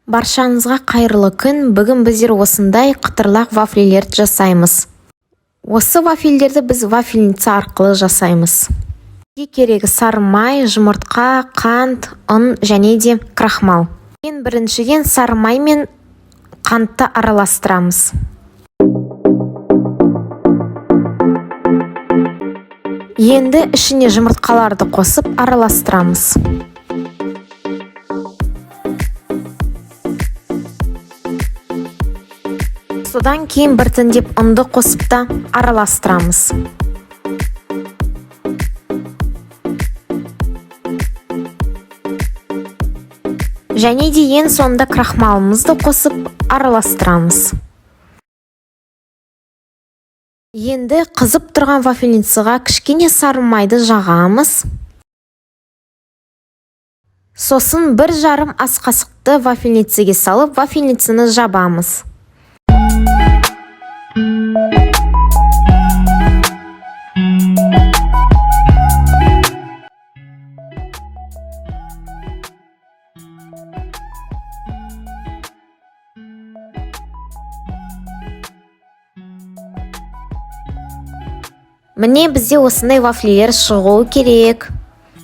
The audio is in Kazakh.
Баршаңызға қайырлы күн! Бүгін біздер осындай қытырлақ вафлилерді жасаймыз. Осы вафельдерді біз вафельница арқылы жасаймыз. Бізге керегі сары май, жұмыртқа, қант, ұн және де крахмал. Ең біріншіден сары май мен қантты араластырамыз. Енді ішіне жұмыртқаларды қосып араластырамыз. Содан кейін біртіндеп ұнды қосып та араластырамыз. Және де ең соңында крахмалымызды қосып араластырамыз. Енді қызып тұрған вафельницаға кішкене сары майды жағамыз. Сосын 1,5 ас қасықты вафельницаға салып, вафельницаны жабамыз. Міне, бізде осындай вафлилер шығуы керек.